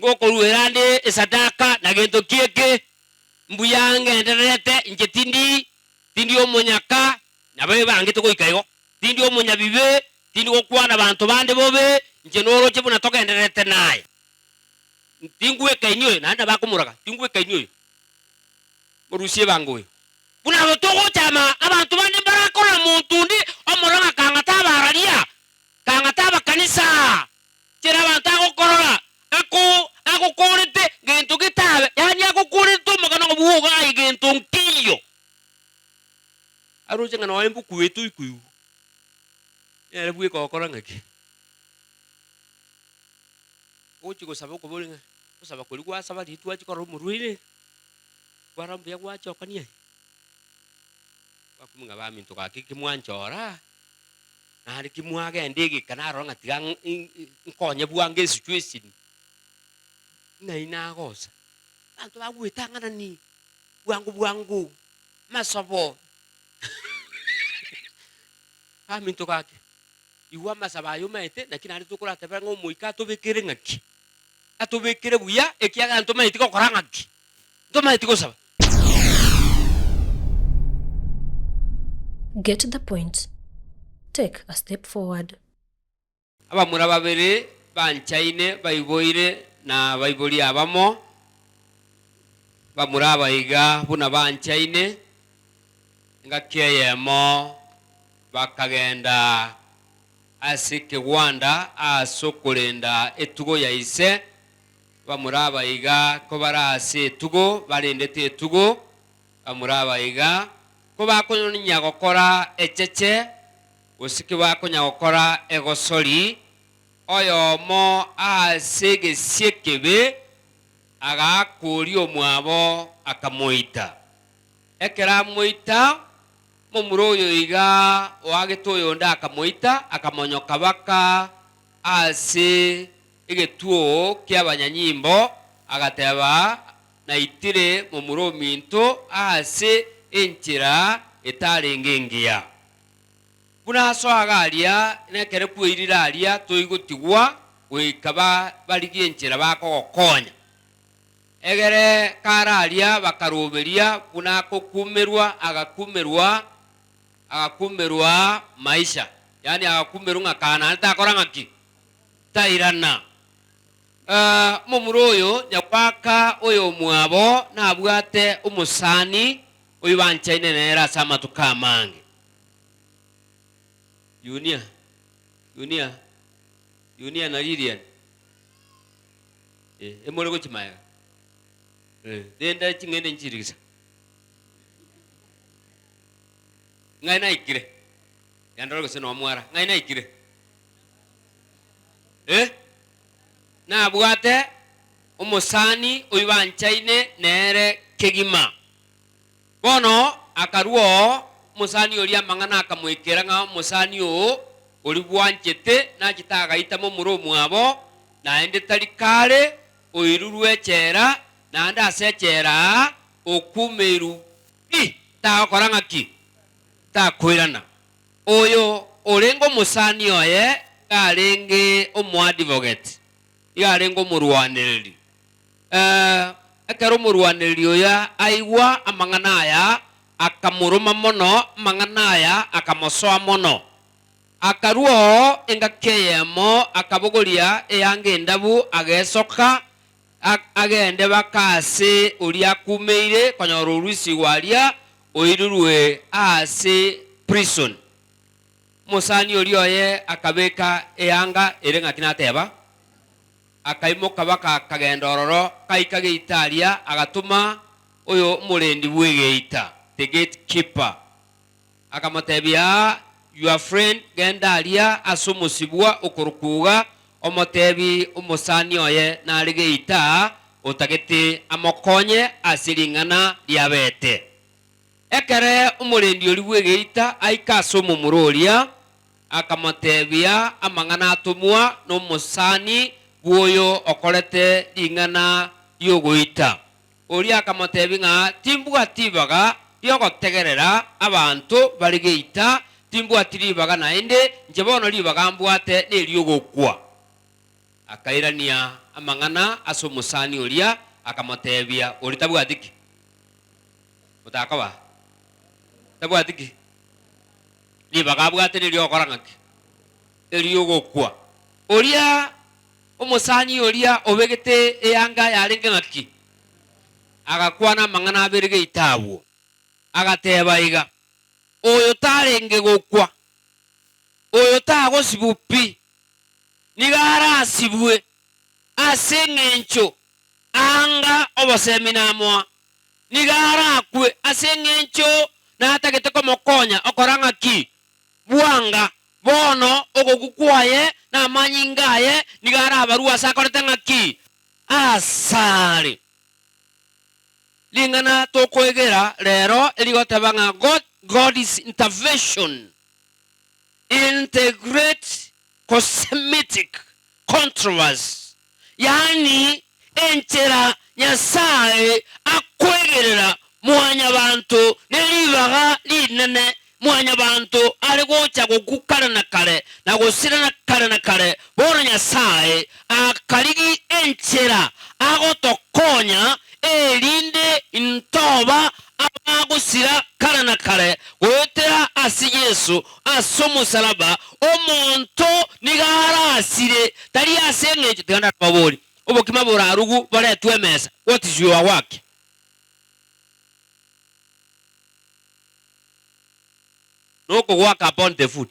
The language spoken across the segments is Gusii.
Ngokoruera nde esadaka na gento ki eke? Mbuya ngendererete, inche tindi, tindi omonyaka, nabo ebangete goika igo, tindi omonyabibe, tindi gokwana banto bande bobe, inche noroche buna togendererete naye. Tingwekaini oyo, naende nabo akomoraga, tingwekaini oyo, morusie ebango oyo. Buna abo togochama, abanto bande mbarakorora monto onde omororo ng'a kang'a tabararia, kang'a tabakanisa. Kera abanto agokorora, ako agokorete gento getabe, yaani agokorete omogano ng'a bwoga aye gento nkeiyo. Aroche ng'a noe mbokuete oikoigwa, nere bweka ogokora ng'aki? Ogochia gosaba okoboria ng'a ogosaba koria gwasaba riria twachia korora omorwaire, kwarora mbuya gwachokania aye. Gwakumia ng'a baminto gaki ki mwanchora. Naende ki mwagenda egeka narora ng'a tiga nkonye bwango esituation, ng'ai nagosa? Abanto bagwetang'anani bwango bwango, amasobo baminto gaki, igwa amasabo aya omanyete naki naende tokoratebera ng'a omoika atobekere ng'aki? Atobekere buya ekiagera ntomanyeti gokora ng'aki? Ntomanyeti gosaba. Get the point. Take a step forward. Abamura babere banchaine baiboire na abaibori abamo, abamura aba iga buna banchaine, engaki eyemo bakagenda ase ekegwanda ase okorenda etugo ya ise. Abamura aba iga kobare ase etugo, barendete etugo, abamura aba iga kobakonya gokora echeche, gose kibakonya gokora egosori, oyomo ase egesie ekebe agaaka oria omwabo akamoita. Ekero amoita, momura oyo iga oagete oyonde akamoita, akamonyoka baka ase egetuo ki'abanyanyimbo, agateba, Naitire momura ominto ase enchera etarenge engiya. Buna asoaga aria, nekero kweirire aria toigotigwa goika barigie enchera bakogokonya. Egere kare aria bakaroberia buna akokumerwa, agakumerwa, agakumerwa maisha, yaani agakumerwa ng'a kaa naende takora ng'aki? Tairana. Omomura oyo nyagwaka oyomwabo nabwate omosani oyio banchaine nere ase amatuko amange. Yunia, Yunia, Yunia na Lilian, eh, emore gochia magega, eh, rende ching'ende nchirigisa. Ng'ai naikire? Yandore gose nomwara. Ng'ai naikire? Eh? Nabwate omosani oyio banchaine nere kegima. Bono akarua oo omosani oria amang'ana akamoikera ng'a omosani oo oria bwanchete nachete agaita momura omwabo, naende tari kare oirurwe echela, naende ase echela aa okumeirwe pi, tagokora ng'aki? Takoirana. Oyo orenge omosani oye iga arenge omoadvocate, iga arenge omorwanereri. Ekero omorwanereri oyo aigwa amang'ana aya, akamoroma mono, amang'ana aya akamosoa mono. Akarua oo engaki eyemo, akabogoria eanga endabu, agesoka, agende baka aase oria akumeire konyora oruisigwe aria oirirwe aase prison. Omosani oria oye akabeka eanga ere ng'aki nateba, akaimoka baka akagenda ororo, gaika geita aria agatoma oyo omorendi bw'egeita, the gate keeper, Akamotebia, Your friend, genda aria ase omosibwa okorokwa iga, omotebi omosani oye nare geita otagete amokonye ase ring'ana riabete. Ekere omorendi oria bw'egeita aika ase omomura oria, akamotebia amang'ana atomwa nomosani bw'oyo okorete ring'ana ri'ogoita. Oria akamotebia ng'a, Timbwati ribaga ri'ogotegerera abanto bare geita, timbwati ribaga naende, inche bono ribaga mbwate neri'ogokwa. Akairania amang'ana ase omosani oria, akamoteebia, Oria tabwati ki? Otakoba tabwati ki? Ribaga abwate neri'ogokora ng'aki? Eri'ogokwa. Oria omosani oria obegete eanga yarenge ng'aki? Agakwana amang'ana abere geita abwo, agateeba iga, Oyo tarenge gokwa, oyo tagosibwa pi, nigo arasibwe ase engencho anga obosemi namoa, nigo arakwe ase engencho natagete komokonya okora ng'aki? Bwanga. Bono ogokwa kwaye na amanyinga aye nigo arabarue ase akorete ng'aki? Asare. Ring'ana tokoegera rero erigoteba ng'a God, God's intervention in the great cosmetic controversy, yaani enchera Nyasae akoegerera mwanyabanto ne ribaga rinene mwanyabanto are gocha gokwa kare na kare na gosirana kare na kare, bono Nyasae akarigi enchera agotokonya erinde intoba abagosira kare na kare goetera ase Yeso ase omosalaba, omonto nigo arasire, tari ase engencho, tiga ndababorie, obokima borarugu boretwe emesa, what is your work? Nokogwaka upon the food.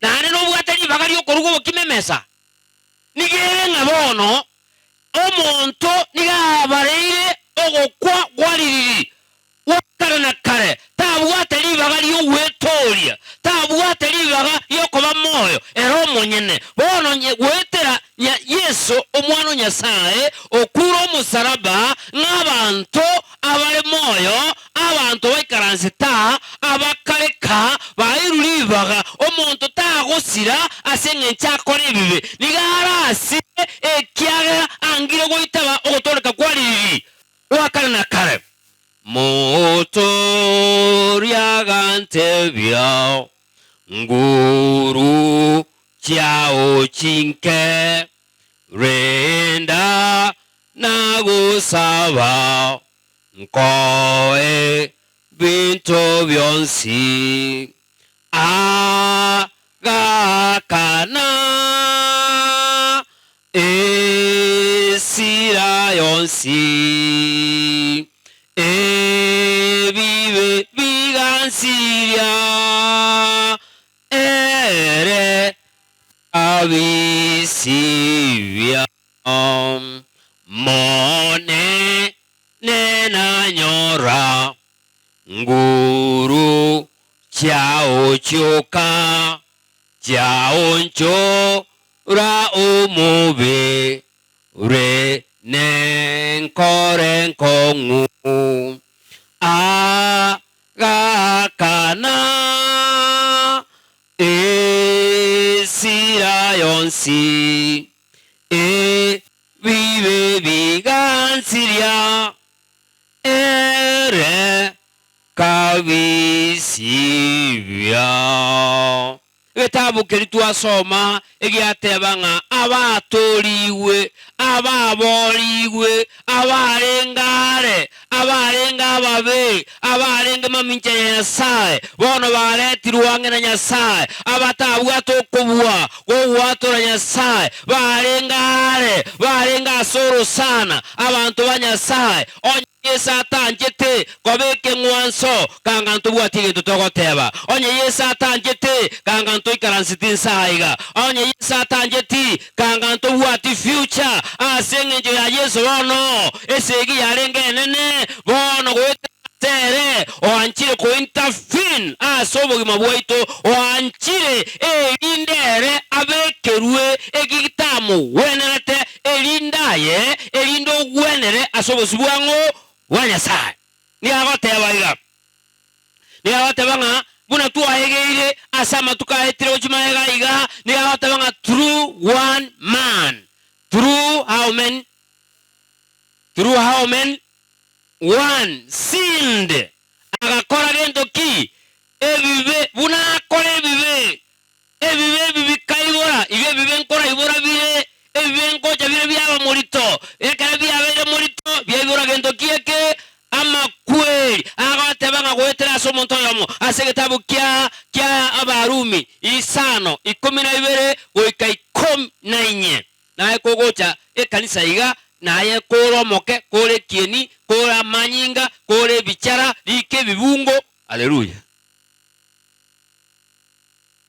Naende nobwate ribaga riokoruga obokima emesa. Nigo ere ng'a bono omonto nigo abareire ogokwa gwa ririri gwa kare na kare, tabwate ribaga ri'ogwetooria, tabwate ribaga ri'okoba moyo ere omonyene. Bono goetera Yeso, Omwana o Nyasae, okure omosalaba, ng'a abanto abare moyo, abanto baikaransete aa, abakare ka, baeirwe ribaga. Omonto tagosira ase engencho akore ebibe, nigo arasire ekiagera angire goitaba ogotooreka kwa ririri gwa kare na kare. Motoria agantebia, Nguru chiao chinke, renda nagosaba, nkoe binto bionsi. Agakana esira yonsi, ebibe bigansiria. Ere abisibia mone nenanyora nguru chiao chioka, chiaonchora omobe ore nenkoro enkong'u. Agakana esira yonsi, ebibe bigansiria, ere kabisibia. Egetabu keria twasoma egiateba ng'a abatoorigwe, ababoorigwe, abarenge are, abarenge ababe, abarenge mamincha ya Nyasae, bono baretirwe ang'e na Nyasae, abatabwate okobua gw'ogwatora Nyasae, barenge are, barenge ase orosana, abanto ba Nyasae. Onye Yeso atanchete koba ekeng'wanso, kanga ntobwati egento togoteba. Onye Yeso atanchete, kanga ntoikaranseti inse aiga. Onye Yeso atancheti, kanga ntobwati future. Ase engencho ya Yeso bono, esegi yarenge enene, bono goetera ase ere, oanchire kointervene ase obogima bwaito, oanchire erinde ere abekerwe egitamogwenerete, Erinde aye, erinde ogwenere ase obosio bwang'o bwa Nyasae. Nigo agoteba iga, nigo agoteba ng'a buna twaegeire ase amatuko aetire gochia magega iga, nigo agoteba ng'a through one man, through how many? Through how many? One sinned, agakora gento ki? Ebibe, buna akora ebibe, ebibe ebi bikaigora, iga. ebibe nkoraibora bire, ebibe nkocha bire biaba morito, ekero biabeire morito, biaibora gento ki eke? Amakweri. Agoteba ng'a goetera ase omonto oyomo, ase egetabu kia kia Abarumi isano, 12 goika 14. Naye kogocha ekanisa iga, naye kore omoke, kore ekieni, kore amanyinga, kore ebichara, rika ebibungo. Haleluya!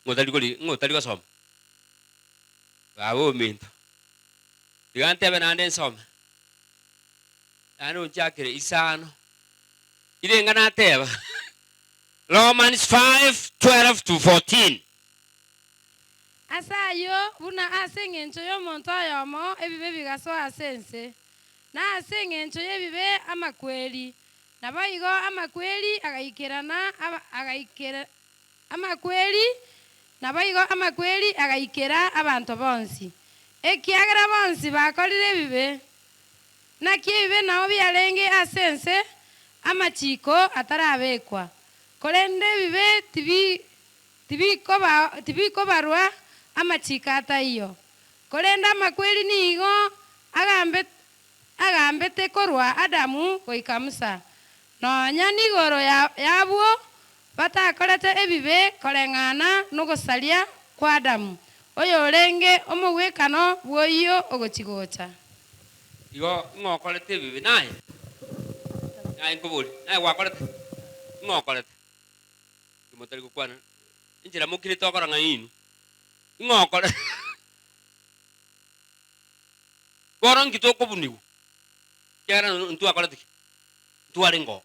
Ng'otari kori, ng'otari gosoma? Baba ominto, tiga ntebe naende nsome, naende onchakere isano, irenga nateba, Romans 5, 12 to 14. Ase ayio, buna ase engencho y'omonto oyomo ebibe bigasoa ase ense, na ase engencho y'ebibe amakweri, naboigo amakweri agaikerana agaikera amakweri, naboigo amakweri agaikera abanto bonsi, ekiagera bonsi bakorire ebibe. Naki ebibe nao biarenge ase ense amachiko atarabekwa, korende ebibe tibi Tibikobarwa amachiko ataiyo, korende amakweri nigo agambete korwa Adamu goika Musa, nonya nigoro y'abwo batakorete ebibe koreng'ana nogosaria kw'Adamu, oyorenge omogwekano bw'oyio ogochi-gocha. Igo ng'o okorete ebibe? Naye? Naye nkoborie, naye gwakorete? Ng'o okorete? Inki motari gokwana? Enchera mokirete okora ng'a inwe, ing'o okore? Bono inki tokobunigwa? Ekiagera ntwakorete ki? Ntwarenge oo.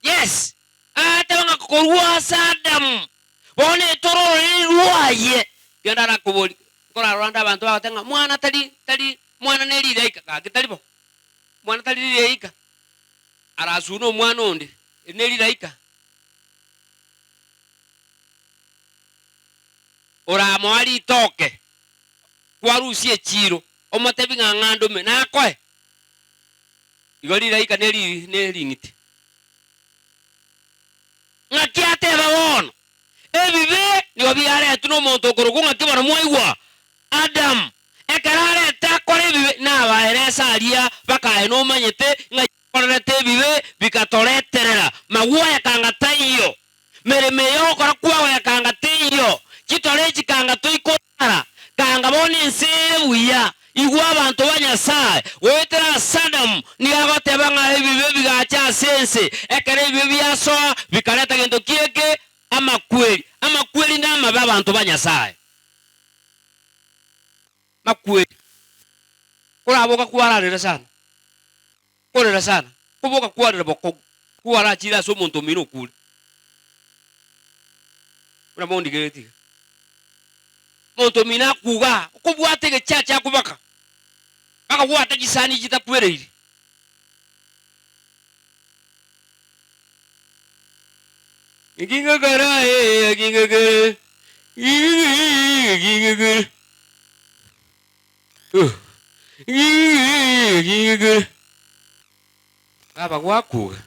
Yes! Agateba ng'a korwa ase Adamu, bono etore ororeri rwaye. Genda arakoborie, nkorarora ande abanto bagoteba ng'a mwana tari tari mwana ne rilaika, gaki tari bo. Mwana tari rilaika. Arasune omwana onde, eri nerilaika. Oramoa ritoke, kwarusia echiiro, omotebi ng'a ng'a ndome, nakoe? Igo rilaika neri nering'iti. Ng'aki ateba bono? Ebibe nigo biaretwe nomonto okorokwa ng'aki bono mwaigwa? Adamu. Ekero arete akore ebibe, nabaerese aria bakaye nomanyete ng'a Korerete ebibe bikatoreterera, magwa yakanga taiyo, meremo eye ogokora kwao yakanga teiyo, chitore echi kanga toikorara, kanga bono ense ere buya. Igwa abanto ba Nyasae, goetera ase Adamu nigo agoteba ng'a ebibe bigacha ase ense, ekero ebibe biasoa bikareta gento ki eke? Amakweri. Amakweri namabe abanto ba Nyasae. Makweri. Koraboka kwararera sana, korera sana, koboka kwarera bokong'u, kwarachire ase omonto omino okure. Buna mondigeretie iga. Omonto omino akuga, okobwata egechacha akobaka, mpaka gwata chisani chitakwereiri. Naki ngokora ee, naki ngokora, naki ngokora. Baba gwakuga,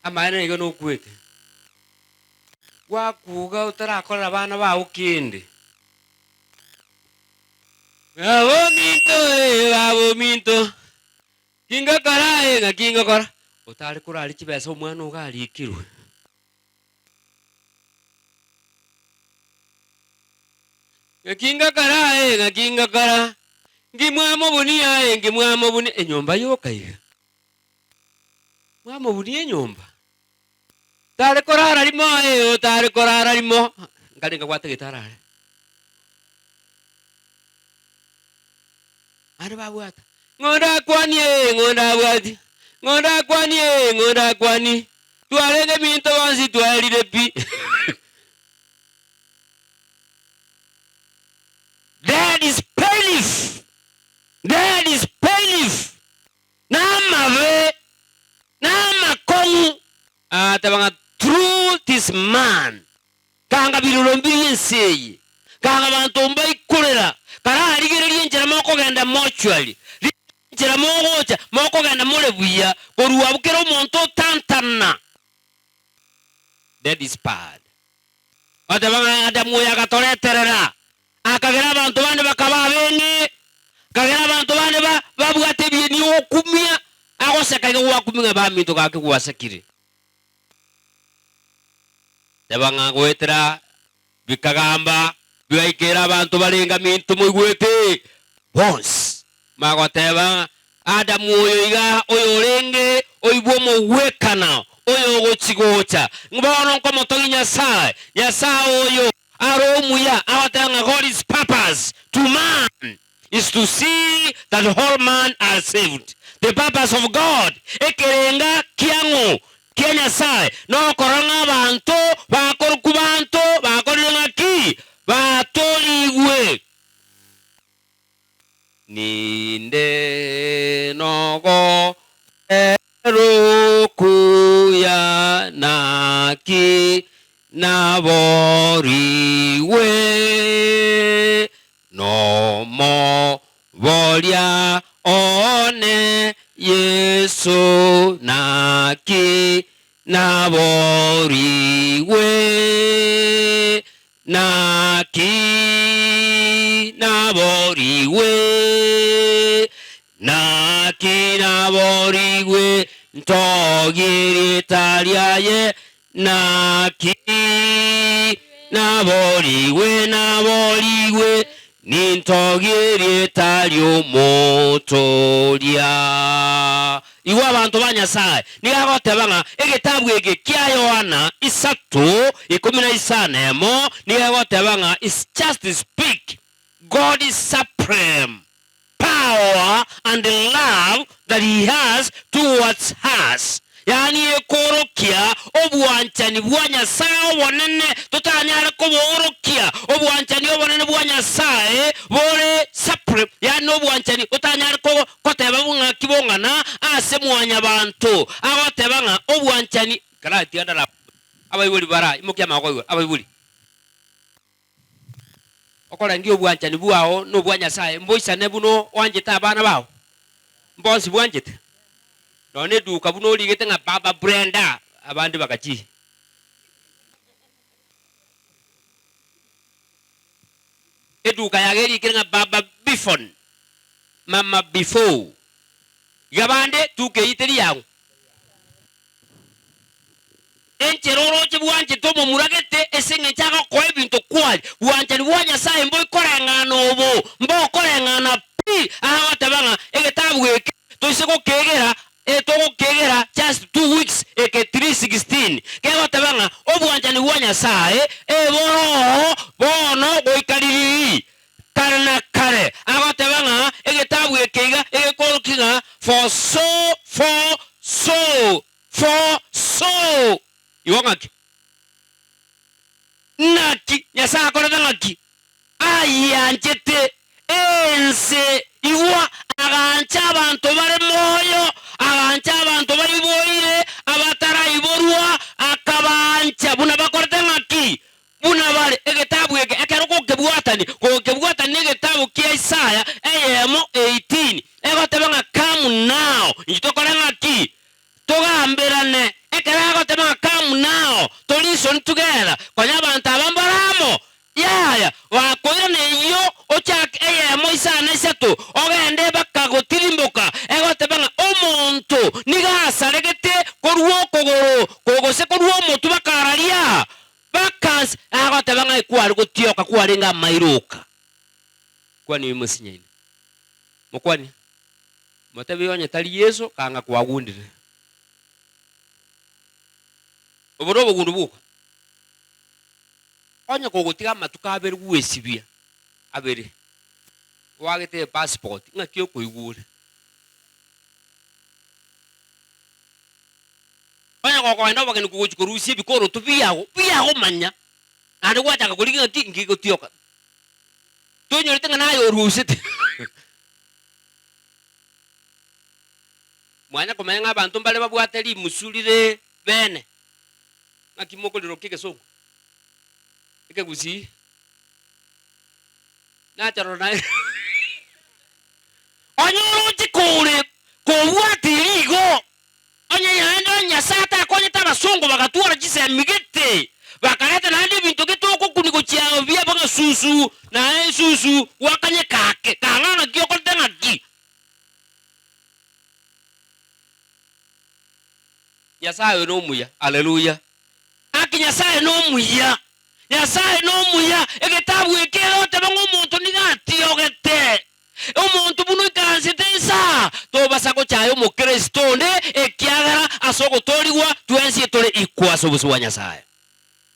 amaene nigo nokwete, gwakuga otarakorera abana bao kende. Baba ominto ee, baba ominto, kingokora ee, ng'aki ngokora? Otare koraria chibesa omwana ogo arikirwe. Ng'aki ngakora aye, ng'aki ngakora, Nkimwamobunia aye, nkimwamobunia enyomba yoka iga. Mwamobunia enyomba. Tare korara rimo aye, otare korara rimo, nkare nkabwate gete arare. Naende babwata, ng'o ndakwanie ee, ng'o ndabwatie, ng'o ndakwanie ee, ng'o ndakwanie, twarenge ebinto bonsi twaerire pi. Dead is painif, dead is painif, namabe, namakong'u. Agateba ng'a through this man Kanga biroro mbirie ense eye, kanga abanto mbaikorera, kararigererie enchera mokogenda mortuary, rigereria enchera mogocha, mokogenda more buya, korwa abwo kera omonto otantana. That is bad. Bateba ng'a Adamu oyo agatoreterera. Akagera abanto bande bakaba abeng'e, akagera abanto bande ba babwate ebieni ogokumia, agoseka iga gwakumia ng'a baminto gaki gwasekire. Teba ng'a goetera bikagamba bigaikera abanto barenge aminto moigwete bonsi, bagoteba, Adamu oyo iga oyorenge oibwe omogwekano oyo ogochi-gocha, bono nkomotogia Nyasae, Nyasae oyo are omuya, agoteba ng'a God is purpose to man is to see that all man are saved. The purpose of God, ekerenga kiang'o kia Nyasae, nokorora ng'a abanto bakorokwa banto bakorire ng'aki? Batorigwe. Ninde nogoerokuya naki naborigwe nomoboria one Yeso naki naborigwe. Naki naborigwe, naki naborigwe, ntogie erieta riaye, naki naborigwe, naborigwe, nintogie erieta ri'Omotoria. Igwa abanto ba Nyasae, nigo agoteba ng'a egetabu eke kia Yohana 3:15 nigo egoteba ng'a is just speak God's supreme power and love that he has towards us, yaani ekoorokia obwanchani bwa Nyasae obonene totanyare koboorokia, obwanchani obonene bwa Nyasae bore supreme, yaani nobwanchani otanyare ko Goteba ng'aki bong'ana ase mwanyabanto, agoteba ng'a obwanchani. Karatiga ndara abaibori bara imokia amaboko igoro, abaibori. Okorengia obwanchani bwao nobwa Nyasae, mboisane buna oanchete abana bao, mbonsi bwanchete. Nonya na eduka buna origete ng'a baba Brenda, abande bagachia. Eduka yago erikire ng'a Baba Bifon, Mama Bifou. Iga bande tuka eyio teri yago. Enchera oroche bwanchete omomura gete ase engencho agokoa ebinto kwari, bwanchani bwa Nyasae mboikoreng'ana obo, mbokoreng'ana pi. Agoteba ng'a egetabu eke toise gokegera Etogokegera just 2 weeks eke 3:16 kegoteba ng'a obwanchani bwa Nyasae eboroo bono goika ririri kare na kare. Agoteba ng'a egetabu eke iga egekorokia ng'a for so for so for so igo ng'aki? Naki Nyasae akorete ng'aki? Ayianchete ense, igwa, agancha abanto bare moyo, agancha abanto baiboire, abataraiborwa, akabancha buna bakorete ng'aki? Buna bare. Egetabu eke ekero gokebwatania, gokebwatania negetabu kia Isaya eyemo 18, egoteba ng'a come now, inche tokore ng'aki? Togamberane. Ekero agoteba ng'a come now, to reason together, konya abanto aba mbare amo, Yaya, gakoirana eyio ochake eyemo isano isato, ogende bakagotirimboka, egoteba ng'a omonto nigo asaregete korwa okogoro gose korwa omotwe bakararia, bakansa, agoteba ng'a ekware gotioka kwarenge amairoka. Kwani mosinyaine? Mokwanie, motebie onye tari Yeso, kanga kwagundire. Obo nobogundu bwoka. Onye kogotiga amatuko abere gwesibia abere, oagete epassport, ng'aki okoigwa ore? Onye gokogenda obogeni kogochia korusia ebikoroto biago, biagomanya, naende gwachaka korigia ng'aki nki gotioka. Tonyorete ng'a naye orusete. Mwanya komanya ng'a abanto mbare babwate rimusu rire bene, ng'aki mokoriroka egesongo? Ekegusii natural naye onye oroche kore kobwatire igo onye naende onye Nyasaye atakonyete abasongo bagatwara chisemi gete bakareta naende ebinto gete ogokunwa. esabuni gochia biaba ng'a susu, naye susu gwakanye kake, kang'a ng'aki okorete ng'aki. Nyasae oyo nomuya, Haleluya! Gaki Nyasae nomuya, Nyasae nomuya, egetabu eke egoteba ng'a omonto nigo atiogete. Omonto buna oikaransete inse aa, tobasa gochaya omokristo onde, ekiagera ase ogotoorigwa twensi tore equal ase obosio bwa Nyasae.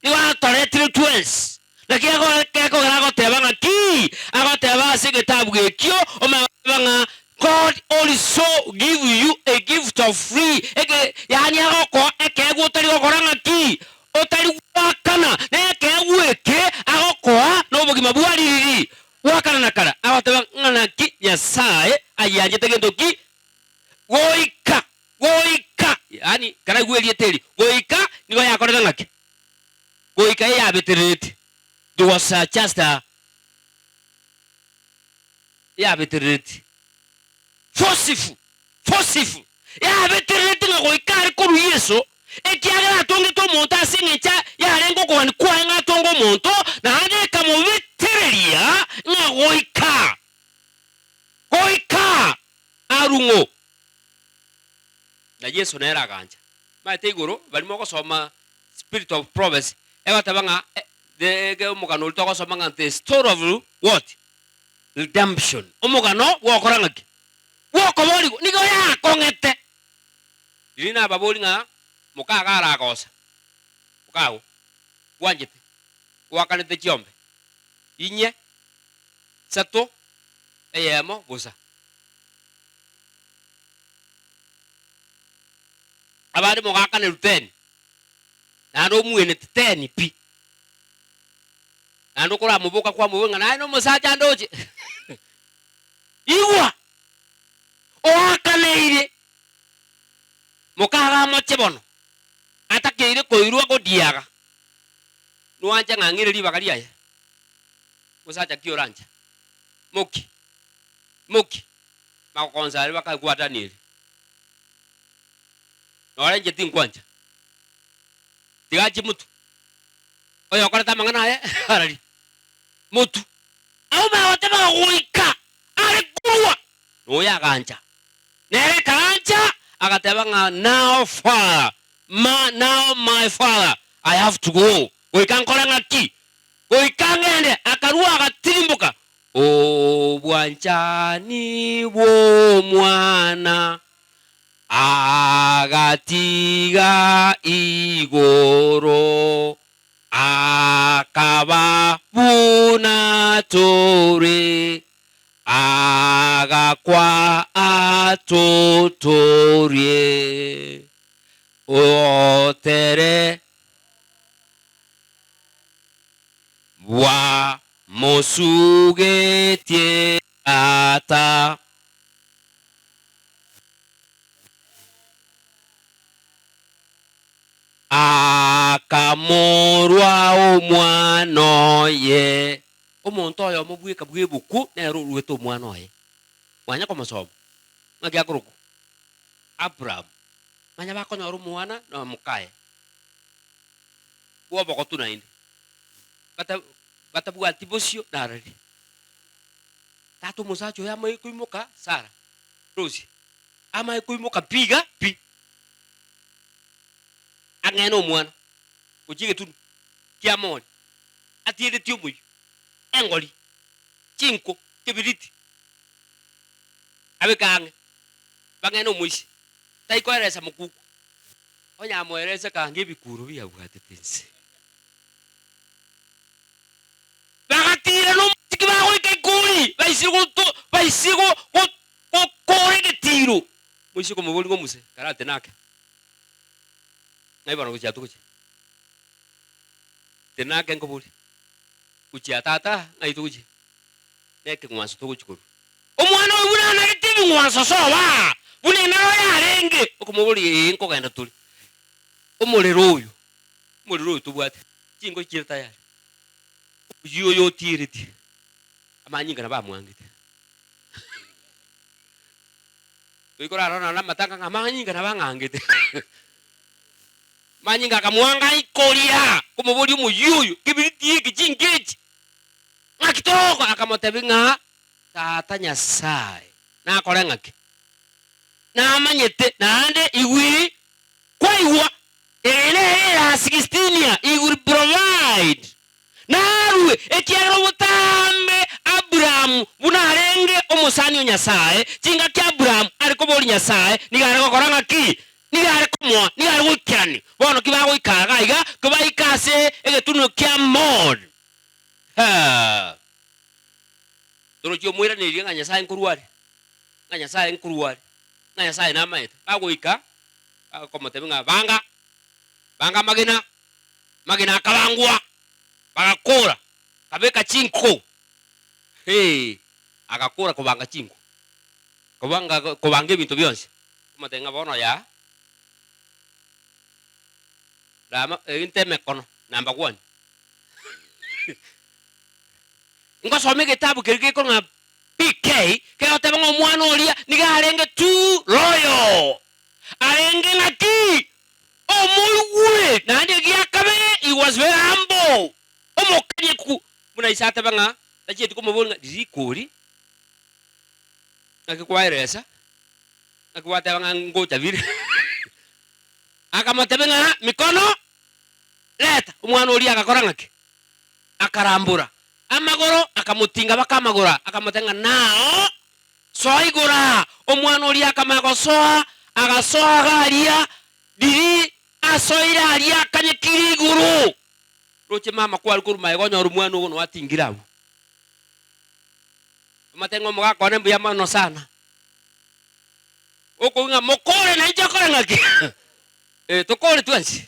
Nigo atoretire twensi. Naki gekogera agoteba ng'a ki? Agoteba ase egetabu ekio, omanye goteba ng'a God also give you a gift of free, eke yaani agokoa ekeegwa otari gokora ng'a ki? Otari goakana. Na ekeegwa eke agokoa nobogima bwa ririri bwa kare na kare. Agoteba ng'a naki Nyasae ayianchete gento ki? Goika, goika, yaani karaigwe erieta eri, goika nigo yakorete ng'aki? Goika eyabeterereti, it was just a eyabeterereti, forceful, forceful, eyabeterereti ng'a goika are korwa Yeso, ekiagera atongete omonto ase eng'encho yarenge okogania kwaye ng'a atonge omonto, naende ekamobetereria ng'a goika, goika arung'o. Na Yeso nere agancha. Maete igoro baria mogosoma Spirit of Prophecy egoteba ng'a the omogano oria togosoma ng'a the story of what? Redemption. Omogano bw'ogokora ng'aki? Bw'okoboorigwa. Nigo yakong'ete. Riria nababori ng'a mokaga aragosa, mokago bwanchete, gwakanete chiombe inye, isato, eyemo bosa. Abande mogaakanerwa teni, naende omwenete teni pi, naende okoramoboka kwamoboria ng'a naye nomosacha ndoche. Igwa! Oakaneire, mokaga amoche bono, atakeire koirwa godiaga, nwanche ng'a ng'ire ribaga riaye? Mosacha ki oranche? Moki? Moki? Magokonsa aria bakaigwa Danieli. Nore inche tinkwancha. Tiga achie motwe. Oyokorete amang'ana aye ararie motwe. Abwo bagoteba ng'a goika are korwa, na oyo agancha. Nere ekarancha, agateba ng'a now father, ma now my father, I have to go. Goika nkore ng'aki? Goika ngende. Akarua agatirimboka, Obwanchani bw'Omwana agatiga igoro, akaba buna tore, agakwa atotorie. Otere bwa Mosugetie Tata. Akamorua Omwana oye. Omonto oyomo bweka bw'ebuku nere oruete omwana oye. Mwanya komosoma? Ng'aki akorokwa? Abraham. Manya bakonyora omwana na mokaye bw'obogotu naende. Bata batabwati bosio narari. Tata omosacha oyo amae koimoka Sara, rosie, amae koimoka pi iga pi, ang'e na omwana, gochia egetunu kia Mori, atieretie omoyio, engori, chinko, kebiriti, abeke ang'e, bang'e na omoisia, taikoeresa mokuku, onye amoerese kange ebikuro biabwatete inse. Bagatiira nomosiki bagoika ikori, baisire goto baisire go go gokoora egetiiro. Moise komoboria ng'a omuse, karate nake. Ng'ai bono gochia togochia? Tenake nkoborie, gochia tata ng'ai togochia? Na ekeng'wanso togochia korua. Omwana oyo buna anarete ebing'wanso soba, buna enaro yarenge, okomoboria ee nkogenda tore. Omorero oyo, omorero oyo tobwate, chinko chire tayari. Oyio oyo otieretie, amanyinga nabo amwangete. Toikorara nonya na amatanga ng'a amanyinga nabo ang'angete. Manyinga akamwanga ikoria, komoboria omoyio oyo, Kebiriti eke chinka echi, ng'aki togokora? Akamotebia ng'a Tata Nyasae nakore ng'aki? Namanyete, naende igwiri kwaigwa, eye nere erasigistinia, he will provide. Narue, ekiagera obotambe Aburaamu buna arenge omosani o Nyasae, chingaki Aburaamu are koboria Nyasae, nigo are gokora ng'aki? Nigo are komoa, nigo are goikerania. Bono ki bagoika iga iga, kobaika ase egetunwa kia More. Ha! Torochi omoiranerie ng'a Nyasae nkorwa are, ng'a Nyasae nkorwa are, ng'a Nyasae namaete. Bagoika, bakomotebia ng'a banga, banga amagena. Amagena akabangwa, bagakora, akabeka chinko, hee, agakora kobanga chinko, kobanga kobanga ebinto bionsi, omotebia ng'a bono yaa, rama inte emekono number one. Ngosoma egetabu keria gekorwa ng'a PK, kegoteba ng'a omwana oria nigo arenge too loyal, arenge ng'aki? Omoigwe, naende egia kabere, he was very humble, omokanyeku, buna ise ateba ng'a tachieti komoboria ng'a ririko ori, naki kwaeresa, naki gwateba ng'a ngocha bire. Akamotebia ng'a mikono reta, omwana oria agakora ng'aki? Akarambora amagoro, akamotinga baka amagoro aa, akamotebia ng'a nao Soa igoro aa! Omwana oria akamanya gosoa, agasoa iga aria, riria asoire aria akanyekire igoro. Roche mama kware korwa magega onyore omwana ogo noe atingire abwo. Omate ng'a omogaka one mbuya mono sana. Okoigwa ng'a mokore nainche okore ng'aki? Eh, tokore twensi.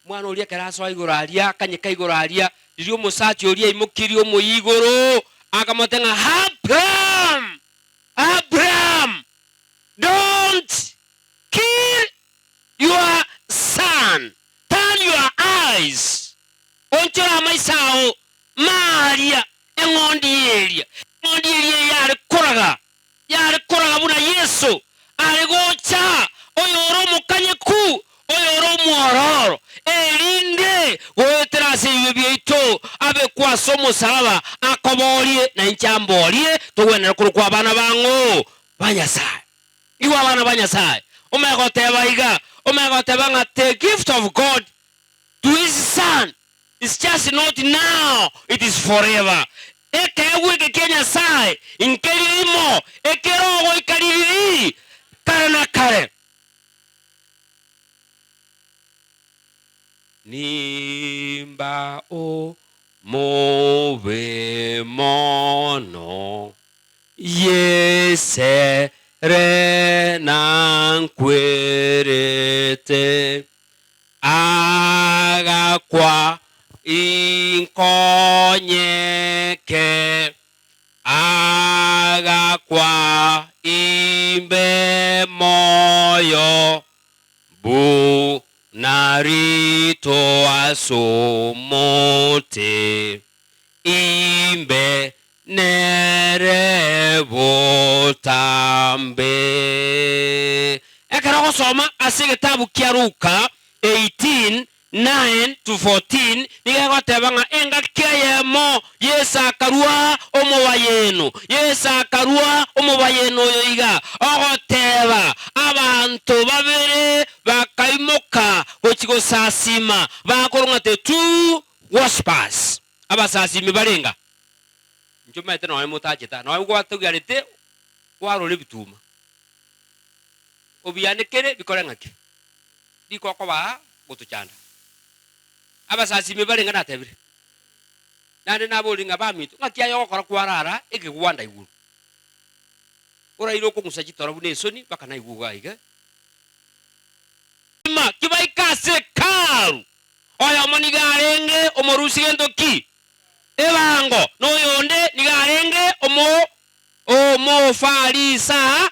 Omwana oria ekero asoa igoro aria, akanyeka igoro aria, riria omosacha oria aimokirie omoyio igoro, akamotebia ng'a, Abraham! Abraham! Don't kill your son! Turn your eyes! Onchora amaiso ao maaria eng'ondi eria, eng'ondi eria eyare koraga Yare koraga buna Yeso are gocha, oyore omokanyeku, oyore omwororo, erinde goetera ase ebibe biaito abekwe ase omosalaba, akoborie, na inche amborie, togwenere korokwa abana bang'o? Ba Nyasae. Igwa abana ba Nyasae, omanye goteba iga, omanye goteba ng'a the gift of God to his son is just not now, it is forever. Ekeegwa eke kia Nyasae nkeri rimo, ekero ogoika ririri kare na kare. Nimba omobe mono, Yeso ere nankwerete. Agakwa inkonyeke, agakwa imbe moyo, buna rito as'omote, imbe nere botambe. Ekero ogosoma ase egetabu kia Luka 18:9-14 nigo egoteba ng'a engaki eyemo Yeso akarua omobayeno, Yeso akarua omobayeno oyo iga, ogoteba, Abanto babere bakaimoka gochia gosasima, bakorwa ng'a the two worshippers. Abasasimi barenga? Inche omanyete nonya motachete aa, nonya gwatogiarete kwarora ebituma, obianekere bikore ng'aki? Riko okoba aa gotochanda. Abasasimi barenge natebire, naende naborie ng'a baminto, ng'aki aye ogokora kwarara ekegwanda igoro? Oraire okong'usa chitoro buna esoni mpaka naigwe iga iga. Ki baika ase Hekalu, oyomo nigo arenge omorusia gento ki? Ebango, na oyonde nigo arenge omo Omofarisa,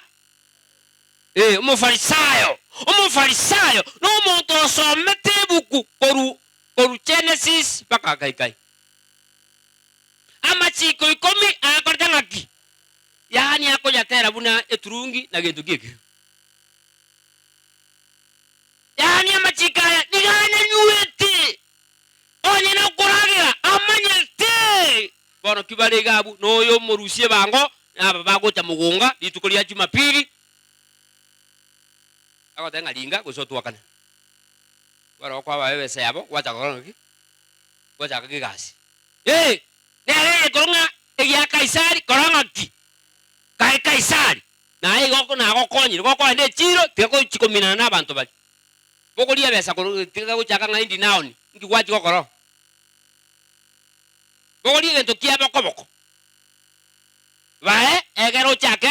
ee, Omofarisayo. Omofarisayo nomonto osomete ebuku korwa korwa Genesis mpaka Gaigai. Amachiko ikomi akorete ng'aki? Yaani akoyatera buna eturungi na gento ki ekio. Yaani. Yaani amachiko aya nigo anyanyuete, onye nokoragera amanyete. Bono ki bare iga abwo noyo omorusia ebango, na aba bagocha mogonga rituko ria Jumapili, agoteba ng'a ringa gose otwakane. Barabwo kwabaa ebesa yabo gwachaka gokora ng'aki? Gwachaka egasi. Ee, nere egekoro ng'a egia Kaisari kora ng'aki? Kae Kaisari. Naye igo nagokonyire, gokogenda echiiro, tiga gochia kominana nabanto baria. Bogoria ebesa korwa tiga gochaka ng'a indi naoni, inki gwachia gokora oo? Bogoria egento kiabo koboko, bae egere ochake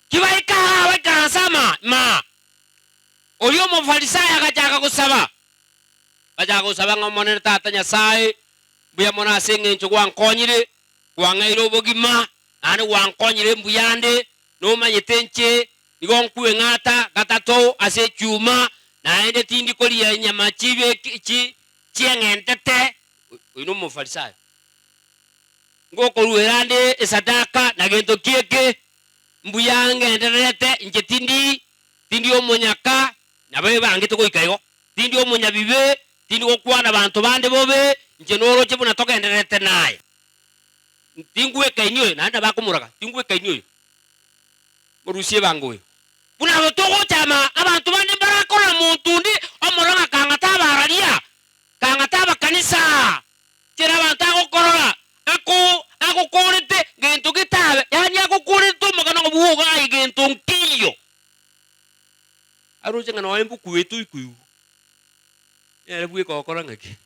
ki baika aa baikaranse ama maa. Oria Omofarisai agachaka gosaba, agachaka gosaba ng'a Omonene Tata Nyasae, mbuya mono ase eng'encho gwankonyire, Kwang'eire obogima, naende gwankonyire mbuyande, nomanyete inche nigo nkweng'ata gatato ase echuma, naende tindi koria enyama chibeki chi chieng'entete. Oyio nomofarisayo. Ngokoruera ande esadaka na gento ki eke? Mbuya ngendererete, inche tindi tindi omonyaka, nabo ebangete goika igo. Tindi omonyabibe, tindi gokwana abanto bande bobe, inche noroche buna togendererete naye. Tingwekaini oyo, naende nabo akomoraga, tingwekaini oyo, morusie ebango oyo. Buna abo togochama, abanto bande mbarakora monto onde omororo ng'a kang'ata abararia, kang'ata abakanisa, chera abanto agokorora, ako agokorete gento getabe, yaani agokorete omogano ng'a bwoga aye gento nkeiyo. Aroche ng'a nonya mbokuete oikoigwa, nere bweka ogokora ng'aki?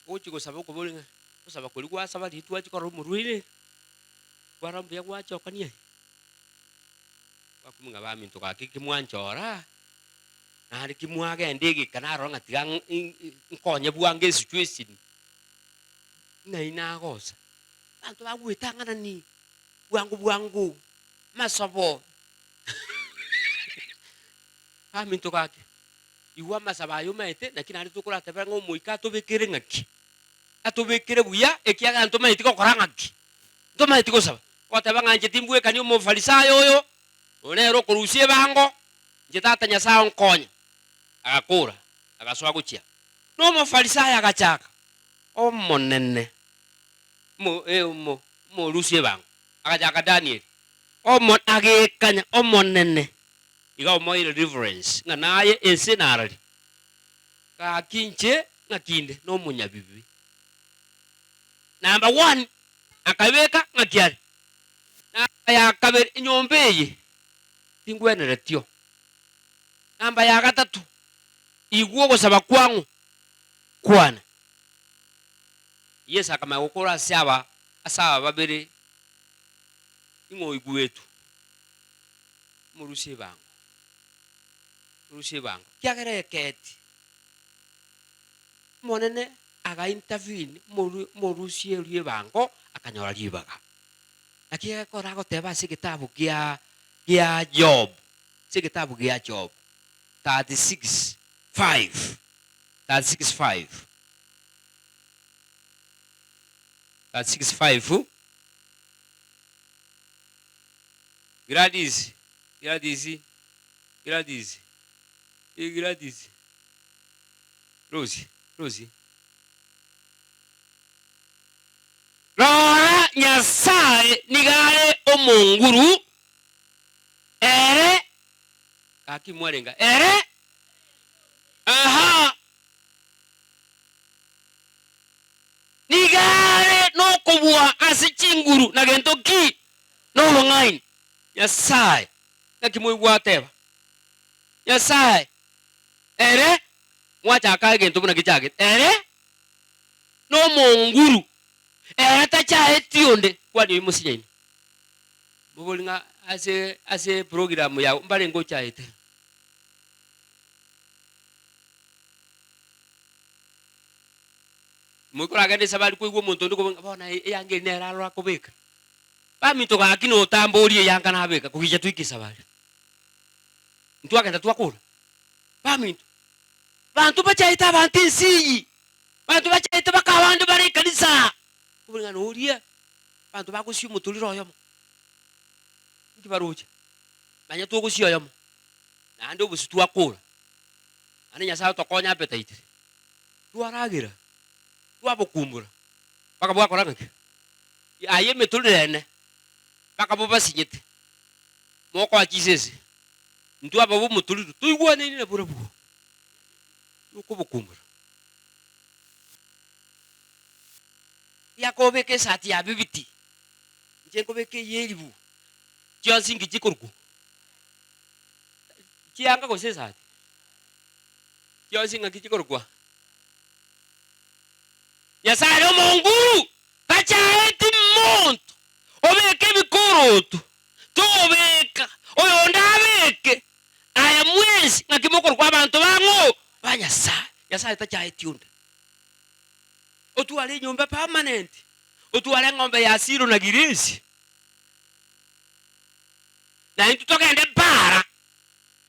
Ogochia gosaba okoboria ng'a ogosaba koria gwasaba riria twachia korora omorwaire, kwarora mbuya gwachokania aye. Gwakumia ng'a baminto gaki ki mwanchora, naende ki mwagenda egeka narora ng'a tiga nkonye bwango esituation, ng'ai nagosa. Abanto bagwetang'anani bwango bwango, amasobo baminto gaki. Igwa amasabo aya omaete, naki naende tokoratebera ng'a Omoika atobekere ng'aki? Atobekere buya, ekiagera ntomaeti gokora ng'aki? Ntomaeti gosaba. Ogoteba ng'a inche timbwekani Omofarisayo oyo, oyo nere okorusia ebango, inche Tata Nyasae onkonye. Agakora, agasoa gochia. Na Omofarisayo agachaka, Omonene, omo eh omo omorusia ebango, agachaka Danieli, omo agekanya, Omonene. Iga omoeire reverence ng'a naye ense narari. Gaki inche ng'aki inde nomonyabibe. Number one akabeka ng'aki are. Namba ya kabere enyomba eye tingweneretio. Namba ya gatato igwa ogosaba kwang'o kwane. Yeso akamanya gokora ase aba ase aba babere ing'o oigwetwe. Morusie ebango, morusie ebango, ekiagera ekeeti. Omonene aga intervene moru morusie erio ebango, akanyora ribaga. Naki egekora agoteba ase egetabu gia gia Job, ase egetabu gia Job 36 5, 36 5, 36 5. Gladys, Gladys, Gladys, eh Gladys, Rose, Rose. Rora Nyasae nigo are omonguru, ere, gaki mwarenge, ere, aha, nigo are nokobua ase chinguru na gento ki? Nobong'aini. Nyasae, naki moigwa ateba? Nyasae, ere, mwachaka egento buna gechagete, ere nomonguru, ere tachaeti onde. Kwani oyio mosinyaine? Mobori ng'a ase ase eprogramu yao mbarenge ochaete. Moikoragenda esabari koigwa omonto onde koboria ng'a bono eyanga eri nere aroro akobeka. Baminto gaki notamborie eyanga nabeka kogicha toike esabari. Ntwagenda twakora. Baminto, banto bachaete abanto ense eye, banto bachaete baka abande bare ekanisa. Kobori ng'a noria, abanto bagosia omotorero oyomo. Inki baroche? Manya togosia oyomo, naende obosio twakora, naende Nyasae otokonye appetite, twaragera, twabokumbura, mpaka bwakora ng'aki? Aye emetorero ene, mpaka bobasinyete, mokoa chisese, intwe aba b'omotorero toigwanaine naborobwo, tokobokumbura. Riakobeka esati ya bibiti, inche nkobeka eye eribu. Chionsi inki chikorokwa? Chianga gose esati? Chionsi ng'aki chikorokwa? Nyasae are omonguru, tachaeti monto obeke ebikoroto, tobeka, oyonde abeke. Aye mwensi ng'aki mokorokwa abanto bang'o? Ba Nyasae. Nyasae tachaeti onde. Otware enyomba permanent, otware eng'ombe ya Silo na Giresi. Na intwe togende bara,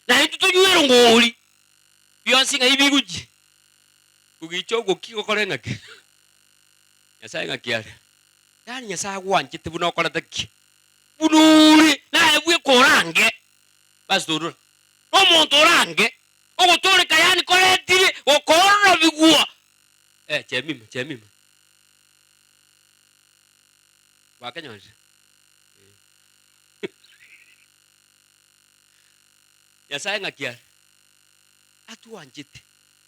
na intwe tonywe erongori, bionsi ng'ai bigochia? Kogicha ogokia gokore ng'aki? Nyasae ng'aki are? Yaani Nyasae agwanchete buna okorete ki? Buna ore, naye bweka orange, Pastor orore, omonto orange, ogotooreka yaani koretire gokoororobigwa. Eh, Jemima, Jemima. Gwakenyorire? Nyasae ng'aki are? Atwanchete.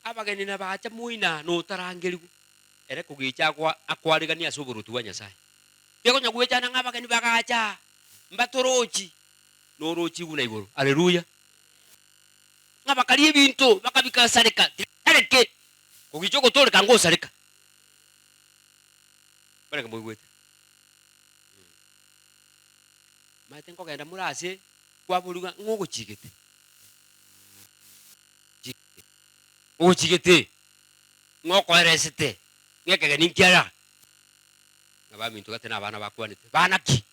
Abageni nabacha moina aa notarangerigwa, ere kogecha akwa akwariganie ase oboruoti bwa Nyasae. Tekonya gwechana ng'a abageni bagacha mbatorochi, norochi buna igoro. Haleluya! Ng'a bakaria ebinto bakabikasareka, tibisareke, kogicha ogotoreka ngosareka. Mbarenge moigwete? Omanyete nkogenda more ase kwaborigwa ng'a ogochigete? Ogochigete, ng'a okoeresete, ng'a ekegeni nkiara, ng'a baminto gati na abana bakwanete, bana ki?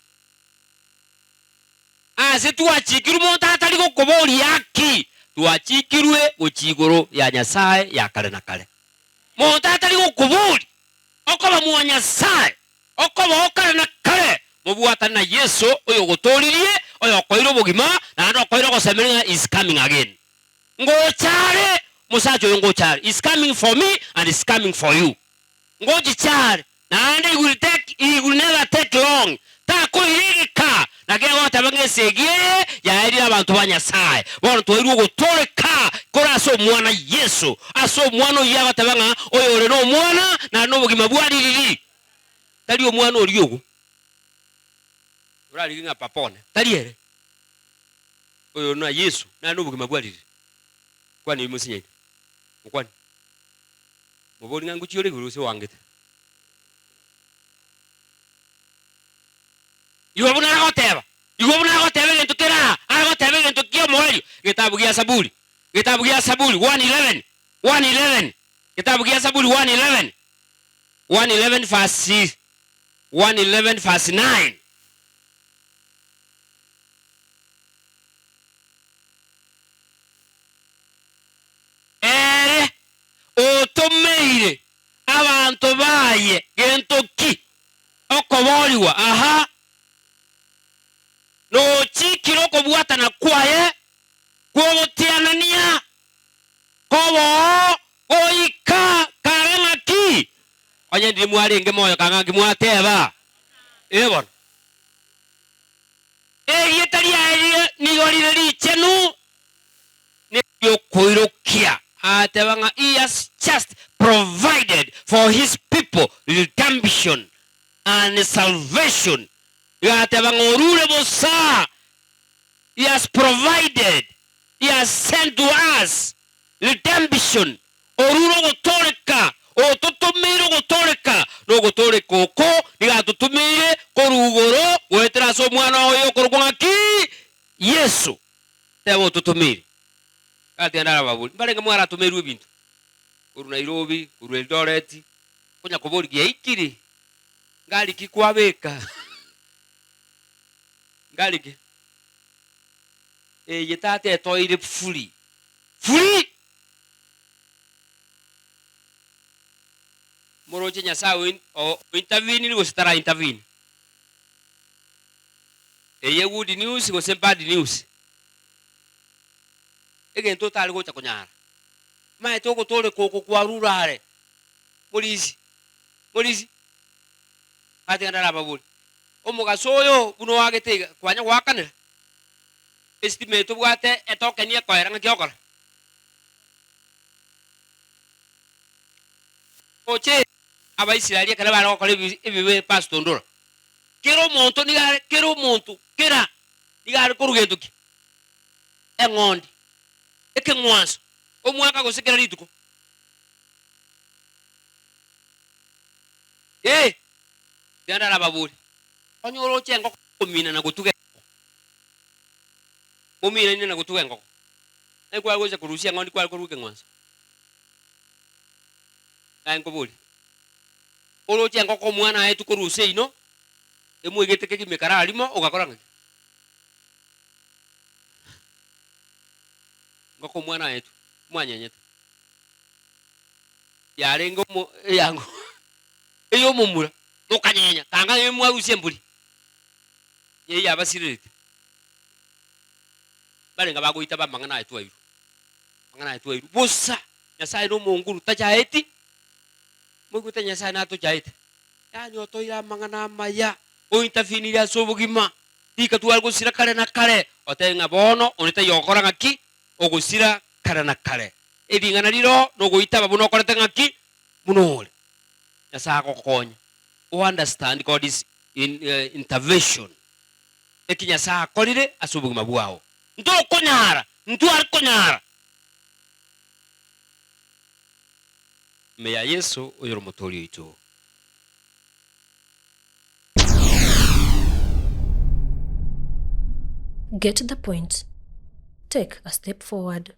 Ase twachikirwe monto atari gokoboria haki, twachikirwe gochia igoro ya Nyasae ya kare na kare. Monto atari gokoboria, okoba mwa Nyasae, okoba o kare na kare, mobwatane na Yeso oyogotooririe, oyokoire obogima, naende okoire ogosemeria ng'a is coming again. Ngocha are, omosacha oyo ngocha are, is coming for me and is coming for you. Ngochicha are, naende he will take, he will never take long, takoira egeka, naki agoteba ng'a esegi eye yaerire abanto ba Nyasae. Bono twairwe ogotooreka kore ase Omwana Yeso, ase Omwana oyio agoteba ng'a oyore nomwana nare nobogima bwa ririri. Tari omwana oria ogo orarigie ng'a papa one, tari ere. Oyo na Yeso nare nobogima bwa ririri. Kwana ebi mosinyaine, mokwane. Mobori ng'a ngochia ore igoro gose oangete. Igo buna agoteba, igo buna agoteba egento kere aa, agoteba egento ki'omoerio, getabu gia Saburi, getabu gia Saburi 1:11, 1:11, getabu gia Saburi 1:11, 1:11 verse 1:11 verse 9. Ere otomeire abanto baye gento ki? Okoboorigwa, aha, nochiikire okobwatana kwaye kw'ogotianania koboo goika kare ng'aki? Onye ndiri mwarenge moyo kang'aki mwateba, Ee bono. Erieta riaye nigo rire richenu neriokoirokia. Agateba ng'a he has just provided for his people redemption and salvation. Igo agateba ng'a orure bosa, he has provided, he has sent to us redemption, orure ogotooreka, ototomeire ogotooreka, na ogotooreka oko nigo atotomeire korwa igoro goetera ase Omwana oye okorokwa ng'aki? Yeso. Teba ototomeire. Gatiga narababorie, mbarenge mwaratomerwe ebinto korwa Nairobi, korwa Eldoret, konya koboria giaikire? Ngari ki kwabeka? Ngari ki? Eye tata etoeire free. Free! Moroche Nyasaye oin- o- ointervenire gose tara intervene? Eye good news gose bad news? Egento otare gocha konyara. Omanyete ogotooreka oko kwarure are, morisi, morisi, gatiga ndarababorie, omogaso oyo buna oagete iga, kwanya goakanera? Esitima eye tobwate etokeni ekoera ng'aki ogokora? Oche Abaisraeli ekero bare gokora ebi ebibe Pastor Ndura, kera omonto nigo are kera omonto kera nigo are korwa gento ki? Eng'ondi, ekeng'wanso, omwaka gose kera rituko. Ee, tiga ndarababorie, onye oroche engoko okomina na gotuga engoko, mominaine na gotuga engoko, naki kware gocha korusia eng'ondi kware korwa ekeng'wanso? Naye nkoborie, oroche engoko omwana aetwe korwa seino, emoigete kegima ekare arimo, ogakora ng'aki? Engoko omwana aetwe, mwanyenyete, yarenge omo eyango ey'omomura, mokanyenya, kanga ng'a mwarusia embori, eyio yabasirerete. Barenge bagoita b'amang'ana aye twairwe, amang'ana aye twairwe bosa. Nyasae nomonguru, tachaeti, moigwete Nyasae natochaete, yaani otoire amang'ana amaya, ointervenire ase obogima, rika tware gosira kare na kare, otebe ng'a bono onde taiyo ogokora ng'aki? Ogosira kare na kare. Ering'ana riro nogoitaba buna okorete ng'aki? Buna ore. Nyasae agokonye o understand God's intervention, eki Nyasae akorire ase obogima bwao. Ntokonyara, ntware konyara. Ime ya Yeso, oyore Omotooria oito. Get the point. Take a step forward.